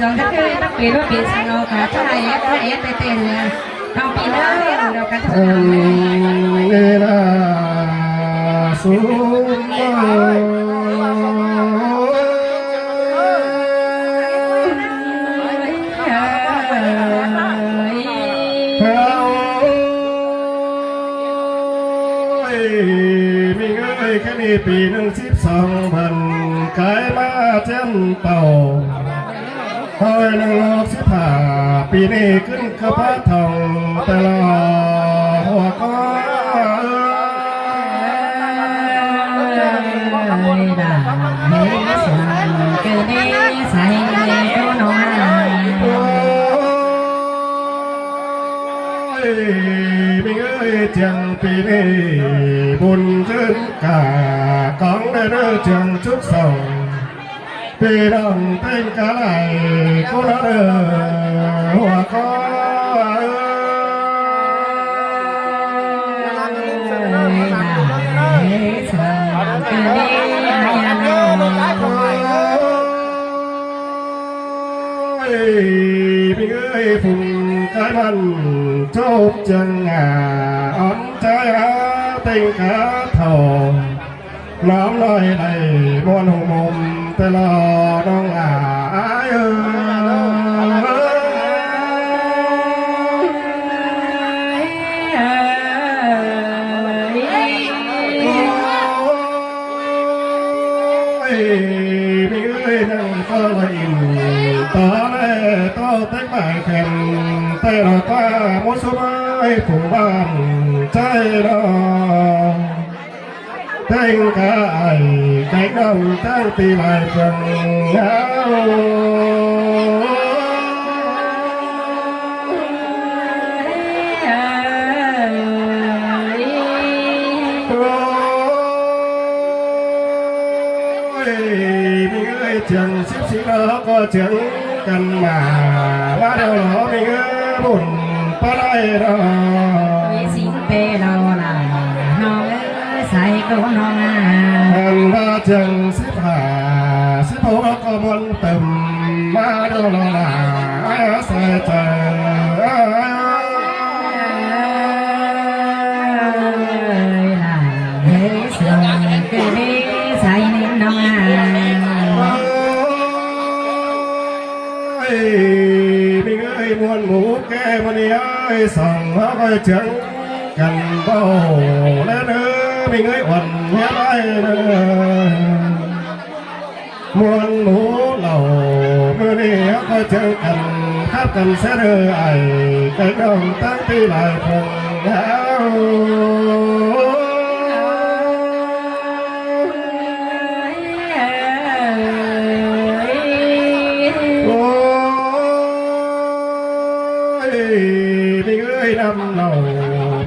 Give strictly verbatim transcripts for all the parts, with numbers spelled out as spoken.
Dong các cái tắc pí lúa pí sang nó cả cha ai ép, cha ép tê tê nè. Trong pí nó, nó cả cha ai ép. Ê, là xuống. Ôi, mình ơi, cái này pí nâng síp song bần cái má chén tàu. Hơi nâng lộc síp hả, pí này cưng cơ bát thòng tè lò hoa có. Ôi, mình ơi, chàng pí này buôn dưn cả, cóng đây đó chàng chúc sầu. Pí đồng tên cá lại, cô nó đờ, hoa có. Ôi, mình ơi, phùng cái mặn, chụp chàng à, ấm trái á, tên cá thầu. Nóm nói đảy muôn hùng mùm, tê lo nong à, ai ơi. Ôi, mình ơi, nâng tơ là ỉn, tơ lê, tơ tếc bài khen, tê lo ta, mốt số mai, phùng bàn, cháy lo. Tênh cá ai, cái đồng tăng tỉ lai phường háo. Ôi, mình ơi, chàng síp sí đó có chàng căn mà, bá đâu đó mình ơi, buồn bá đai đó. Ôi, xin bê đâu là, nó Sai cô nó à. Ăn ba chàng síp hả, síp hố có muôn tầm má đâu lo là ai ó sai trời. Ơi là thế sao cứ đi sai nên nó à. Ôi, mình ơi, muôn mũ kê muôn đi ơi, sòng nó coi chừng. Căn báu lé nớ, mình ơi uôn hiếp ai nớ. Muôn mũ lẩu, mưa đi hắc coi chừng căn khắp căn sẽ nớ ai, cái đồng tăng tỉ lai phường háo. Ôi, mình ơi năm lẩu,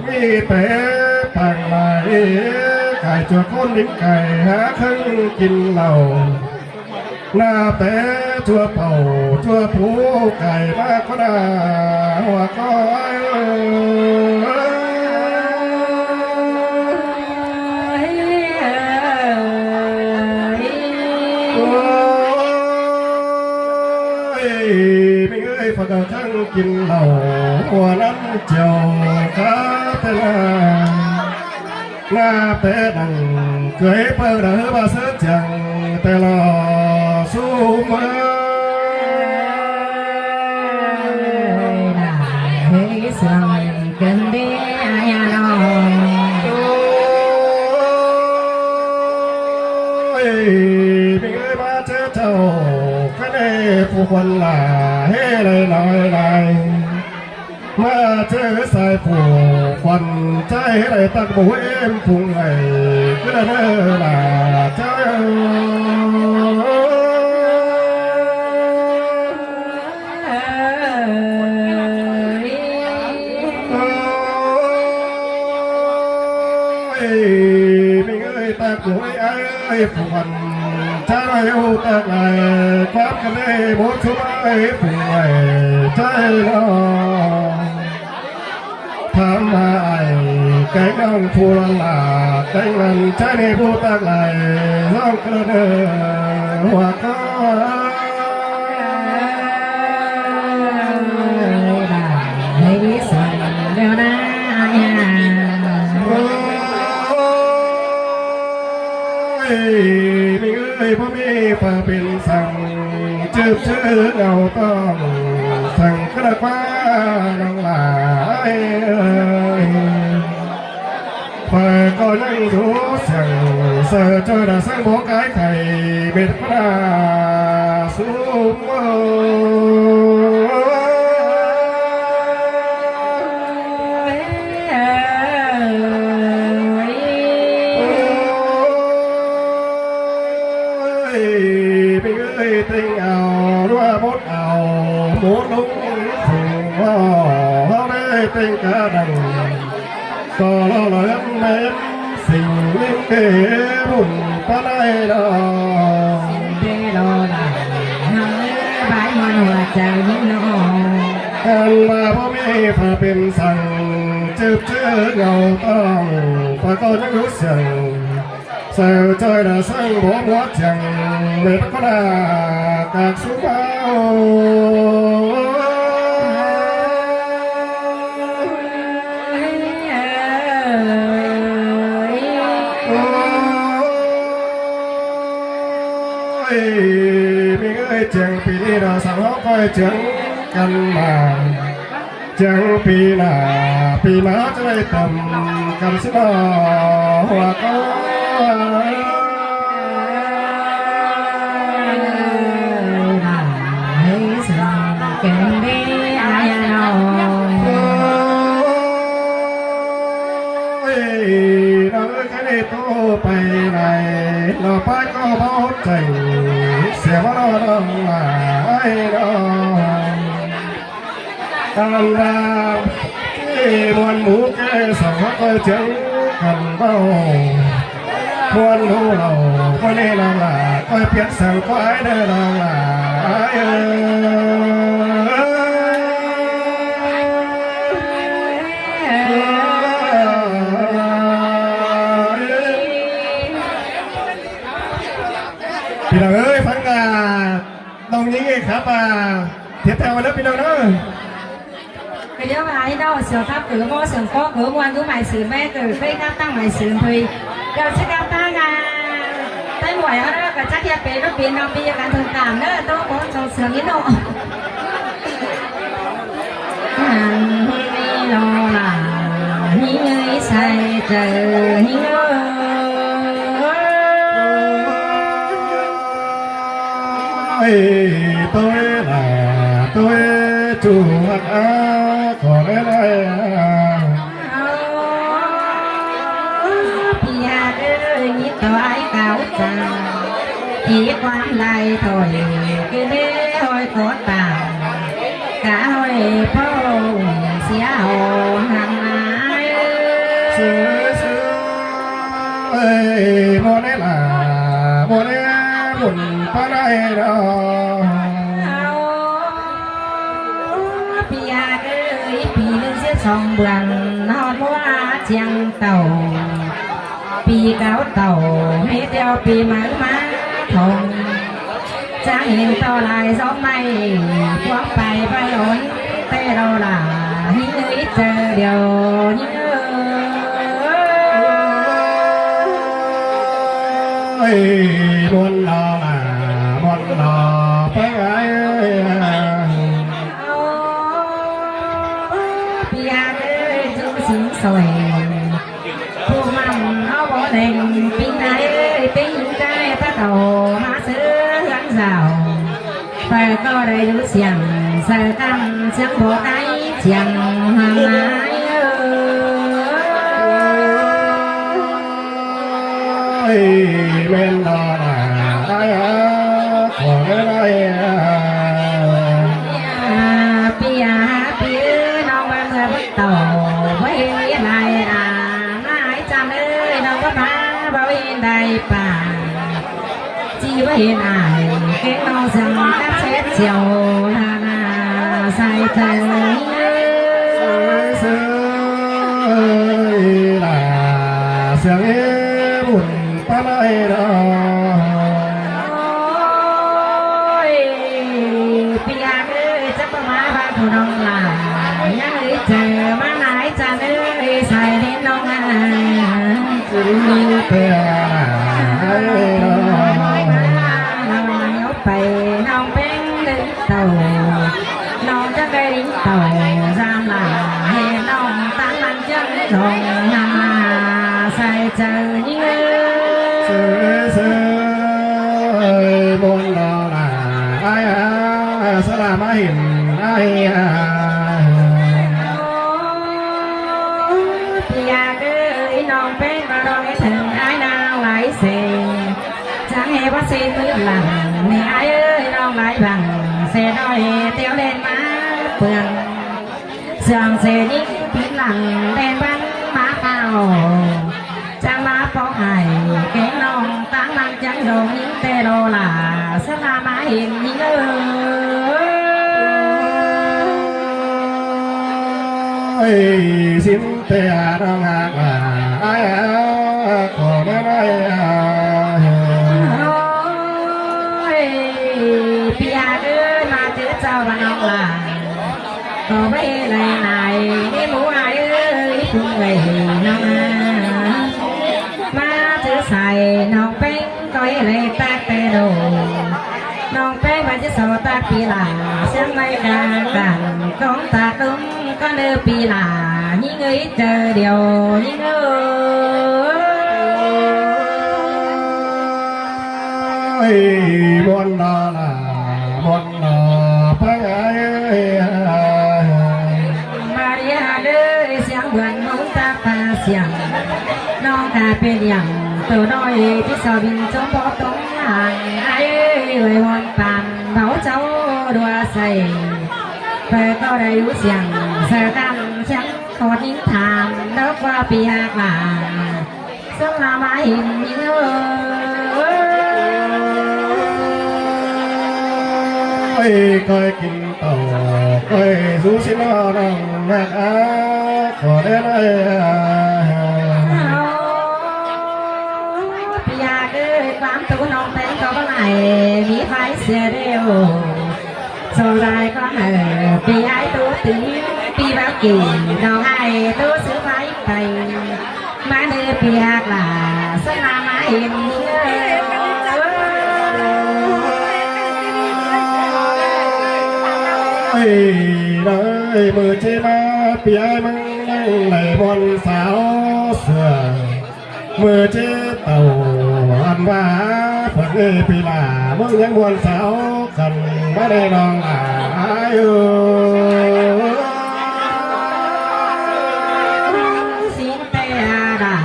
mi té pang lai, cải chùa côn lính cải há khưng kin lẩu. Na té chùa pẩu, chùa phú cải ma có đà, hoa có. Ôi, mình ơi, Phật ở khăng kin lẩu, hoa năm chiều cá tên là. Na té đăng cưới pơ đỡ ba sớ chàng té lo su mơ. Na hế sương cần đi ai à lo. Ôi, mình ơi ba chớ chầu, cái này phu khuân là hế lời nói lại. Mà chớ sai phủ khuân, chớ hế đảy tắc bố êm phung ngày, cứ là nơ là chớ. Ôi, mình ơi, tắc bố ơi, phủ khuân, chớ đảy hô tắc ngày, quát cái này bố chú ơi, phủ ngày, chớ lo. Tham hại, cánh đồng phu lăng lạ, cánh lăng trái nê bu tạc lại, dòng cơ nơ, hoa có. Chớp chớ ngau tong, săng kơ đa qua nong lai ơi. Phải có những rú săng, sơ chơi đã săng bố cái thầy mệt quá đa sung ơi. Ôi, mình ơi, tình ảo, đua bốt ảo, bố đúng phùng hò, hò đây tình cả đằng. Có lo lo em em, sinh linh kê bùn ta đây đó. Tê lo là, hăng bái mòn hòa chào những lo. Em mà bố mẹ phải bên săng, chớp chớ ngầu tòng, phải có những lũ săng. Sơ chơi đã săng bố bố chăng, mệt có là các sú bao. Ôi, mình ơi, chàng pì đi đó, sao nó coi chàng căn mà. Chàng pì nả, pì má chàng lai tăm, căn sú bao, hoa có. Ôi, nó cái này tô pay này, nó pay có bó chảy, xe bó nó nó là ai đó. Tăm ra, ê, muôn mú kê sỏng hót ơi chướng cần bao. Muôn mú lầu, có nên là, coi piết sẵn có ai đây là, là ai ơi. Pì lòng ơi, phắng à, đồng ý nghe khắp à, tiếp theo nữa pì lòng nữa. Cái điều mà nó sửa pháp cử mô sửa có cử muôn cử mày sửa mê cử phê khắp tăng mày sửa thùy. Điều chứ khắp tăng à, tăng quải ở đó, cả chắc hiệp bế nó pin nó bia cắn thường cảm nữa, tôi có trong sửa ít độ. Hăng hí lo là hí ơi sai trời hí ơi. Ôi, tôi là tôi chủ hạt á, có lẽ đây à. Pia ơi, nhị tôi cáo chàng, ý quan lai thôi, cái lễ hội có tàng. Cả hơi phô sia hồ hăng ái. Sư sư ơi, mô nê là, mô nê bùn pá nai đó. Pia ơi, pì lên xiết song bươn, nó mua chiang tàu. Pì cáo tàu, mê theo pì máu má thông. Chả hiền to lai gió may, quán pay bay ổn, tê đâu là hí ơi ít giờ điều hí ơi. Buôn lo là, buôn lo pay ai. Pia ơi, chúng xính sỏi. Phu măm ók bó đeng, pính ái, pính trai, bát đầu, má sứ, gắn dạo. Phải có đầy đủ siang, giờ căn, siang bó cái, siang hàng ái. Ơi, men đó là ai á, của cái này à. Pia, pia, nong ba mưa bắt đầu, với lai à. Ái chăm ơi, nong bá bá, bá yên đại bà. Chi bá yên ai, cái nong dòng cắp chết chiều, hà nà, sai trời. Ơi, là siang ế bùn pá lai đó. Ôi, pia ơi, chắc bá má bá thủ nong là, nhá ơi trời, má nái chăm ơi, sai đến nong à. Ơi, pia ơi, nó, nó, nó, nó, nó, Tảu, ꞌnọng chắng đảy ꞌlịnh tảu, dăm lả ꞌhế ꞌnọng ꞌtáng ꞌmắn chắng dong ꞌnặn ꞌmá sai chaư ꞌnhính ơi. Sư, sư, ơi, ꞌmuôn lo lả, ai à, sa la ꞌmá hên, ai à. Ôi, pi ác ơi, ꞌnọng ꞌpéng ꞌcọ ꞌnọng ꞌhế thửng ai ꞌnáng lai sê. Chắng ꞌhế báu ꞌsịn ꞌmứ lăng, ꞌnị ai ơi, ꞌnọng lai băng, sê ꞌnọi ꞌtẹo ꞌlen ꞌmá ꞌpương. Sương sê ꞌnhính pín lăng, ꞌlen bắn ꞌmá páo. Chắng ꞌmá pó ai, kéng ꞌnọng, ꞌtáng ꞌmắn chắng dong ꞌnhính ꞌtẹ lo lả, sa la ꞌmá hên ꞌnhính ơi. Ơi, ꞌsịn ꞌtẹ ꞌnọng ꞌhặc lả, ai à, ꞌcọ ꞌmen ai à. Ôi, pi ác ơi, ꞌmá chứ chảu ꞌva ꞌnọng lả. ꞌCọ báu ꞌhế lai nải, ꞌnị ꞌmú ai ơi, phung ꞌvạy ꞌnọng à. ꞌMá chứ sai ꞌnọng ꞌpéng ꞌcọ ꞌhế lai ꞌtặc ꞌtẹ đô. ꞌNọng ꞌpéng ꞌva chứ so ꞌtặc pi lả, siếng ꞌmạy cang cang, cóng ꞌtặc ꞌlum ꞌcọ ꞌnớ pi lả, ꞌnhính ơi chaư điêu, ꞌnhính ơi. Ơi, ꞌmuôn lo lả, ꞌmuôn lo ꞌpéng ai ơi. Maria ơi, siếng bươn ꞌmướng ꞌtặc ꞌva siếng. ꞌNọng ꞌcọ pên yẳng, tô ꞌnọi, ꞌchí so binh chóm bók tống hăng. Ai ơi, ꞌlới ꞌmuôn pam, báu chảu đua say. Pơ ꞌcọ đảy dú siếng, sa căn siếng, ꞌhọt ꞌnhính tham, đốc ꞌva pi ác lả. Sa la ꞌmá hên ꞌnhính ơi. Ơi, ꞌcoi kin tảu, ꞌcoi dú ꞌsịn ꞌnọng ꞌhặc à, ꞌcọ đé lai à. Pi ác ơi, ꞌquám tu ꞌnọng ꞌpéng ꞌcọ báu lai, ꞌmí phái sia điêu. So lai ꞌcọ hảư pi ái tu tứn, pi báu kỉ, ꞌnọng ai tu sư phái têng. ꞌMá ꞌnị pi ác lả, sa la ꞌmá hên ꞌnhính ơi. Ơi, ơi, ꞌmự ꞌchí ꞌmá pi ái ꞌmướng ꞌnăng lai ꞌmuôn sáo sửa. ꞌMự ꞌchí tảu ăn ꞌva, phớn ơi pi lả, ꞌmướng ꞌnhắng ꞌmuôn sáo căn ꞌmá đảy ꞌnọng à, ai ơi. ꞌSịn ꞌtẹ đa,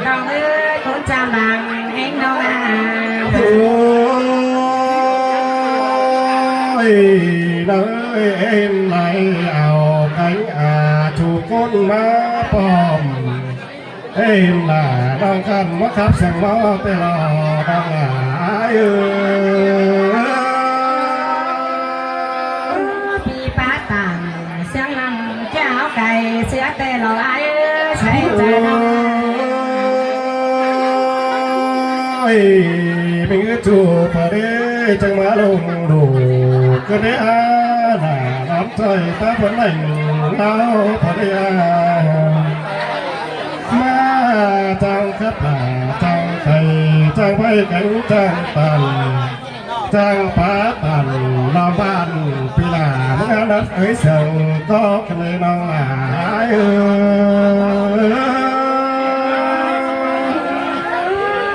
ꞌnọng ơi, ꞌcốn chăm lăng ꞌhéng ꞌnọng à. Ôi, ꞌnọng ơi, ên lai au kéng à, ꞌchu ꞌcốn ꞌmá pom. Ê, ꞌnọng khăn ꞌmá khắp săng máu ꞌtẹ lo ꞌnọng à, ai ơi. Pi pá tẳng siếng lăng cháo cay sia ꞌtẹ lo ai ơi, sai chaư ꞌnọng. Ôi, ꞌmí ꞌchư ꞌchu pha đé chắng ꞌmá ꞌlống đu, ꞌcọ đé à, ꞌnạ lắm ꞌchoi ta phớn lẻng ꞌnáo pha đé à. ꞌMá chắng khắp lả, chắng cay, chắng vay kéng, chắng tăn, chắng pá tăn, ꞌlóm ꞌván pi lả, ꞌmướng ꞌnặn ới sương ꞌcọ ꞌcọ ꞌnị ꞌnọng à, ai ơi.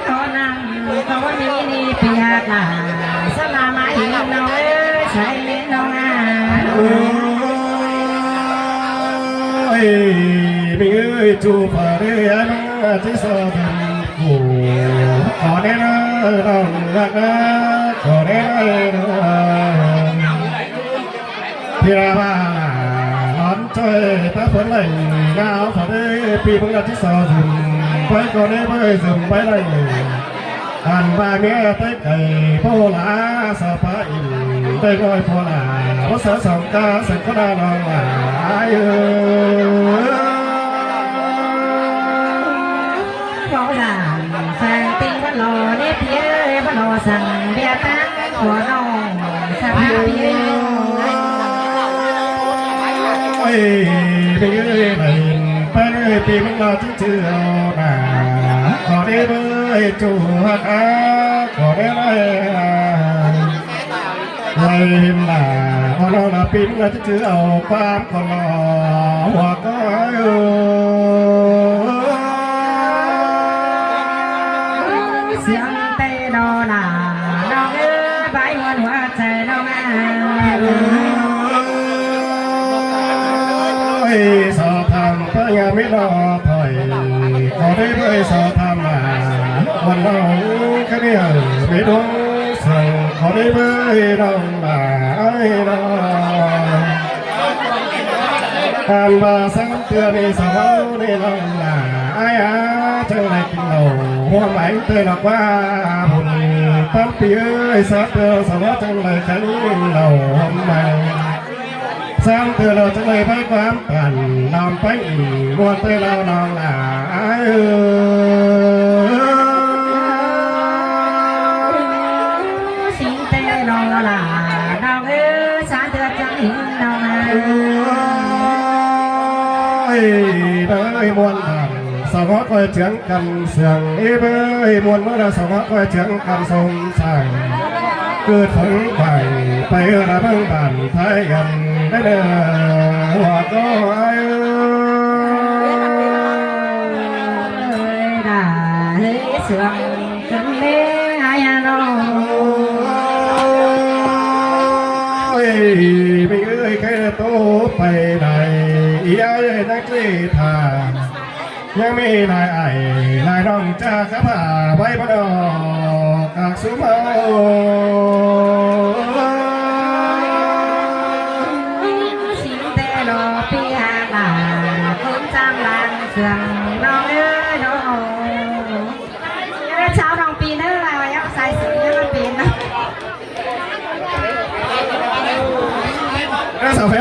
ꞌCọ ꞌnặn ꞌcọ ꞌmí ꞌnị pi ác lả, sa la ꞌmá hên ꞌnọng ơi, sai ꞌnọng à. Ôi, ꞌmí ơi, ꞌchu pha đé ai ꞌmá ꞌchí so tăn cu. ꞌCọ đé ꞌnớ ꞌnọng ꞌhặc ꞌnớ, ꞌcọ đé ꞌnớ. Phi ꞌva lón ꞌchoi ta phớn lẻng ꞌnáo pha đé pi ꞌmướng ꞌnặn ꞌchí so dùm, pay ꞌcọ đé pay dùm pay lẻng. Ăn ꞌva ꞌmía ꞌtếc cay pô lả sa pá ỉn, đảy ꞌnọi pô lả, báu sa song ca săng ꞌcốn ꞌnạ ꞌnọng à, ai ơi. Báu lả, săng ꞌtếng báu lo, ꞌnị pi ơi, báu lo săng, ꞌviạk ꞌtáng của ꞌnọng, sa pá pi ơi. Ôi, pi ơi, đảy pay pi ꞌmướng lo ꞌchư ꞌchư ꞌnạ, ꞌcọ đé ꞌmá ꞌchu ꞌhặc ꞌnớ, ꞌcọ đé ꞌnớ. Lai hên nả, ơ, ꞌnọng nả pin ꞌnạ ꞌchư ꞌchư au ꞌquám ꞌcọ lo, ꞌhua ꞌcọ ơi. ꞌSướng ꞌtẹ ꞌnọng nả, ꞌnọng ơi, bái ꞌmuôn ꞌhua chaư ꞌnọng a. Ơi, so tham ꞌpá ꞌnhá mết ꞌnọ thôi, ꞌcọ đảy bới so tham nả, ꞌmuôn ꞌnọng ꞌcọ đi hảư mết ꞌnọng sương, ꞌcọ đảy bới ꞌnọng nả ơi ꞌnọng. Ăn ꞌva sắm ꞌtưa ꞌnị so ꞌnị ꞌnọng nả ơi a, chắng đảy kin lảu ꞌhuôm ꞌmạy ꞌtẹ ꞌnọ ꞌquá bun. Tắm pi ơi, sắm ꞌtưa so chắng đảy kin lảu ꞌhuôm ꞌmạy. Sắm ꞌtưa ꞌnọ chắng đảy bái ꞌquám pản, đom pay ꞌnị ꞌmuôn ꞌtẹ ꞌnọng nả ơi. ꞌSướng ꞌtẹ ꞌnọng nả, ꞌnọng ơi, sắm ꞌtưa chắng ꞌnị ꞌnọng a. Ơi, bới ꞌmuôn bản, so ꞌcọ ꞌcoi chướng căn sương, ê bới ꞌmuôn ꞌmá ꞌnạ so ꞌcọ ꞌcoi chướng căn sông sàng. ꞌCự phóng quảng, pay ꞌnạ ꞌmướng bản Thái Yên, đảy đa ꞌhua ꞌcọ ơi. Đa ơi sương căn đé ai a ꞌnọng. Ơi, ꞌmí ơi, ꞌkhạy tô pay đảy, ꞌi ai ꞌnhắng ꞌchí thả. ꞌNhắng ꞌmí lai ai, lai ꞌnọng ꞌchạ khắp hả bái bát ꞌnọ, cặc sú máư. ꞌSướng ꞌtẹ ꞌnọng pi hả nả, ꞌcốn chăm lăng sương ꞌnọng ơi ꞌnọng. Chảu ꞌnọng pi ꞌnớ, lai ꞌva ꞌnhắng sai sương ꞌnhắng pi ꞌnớ. Các sở phép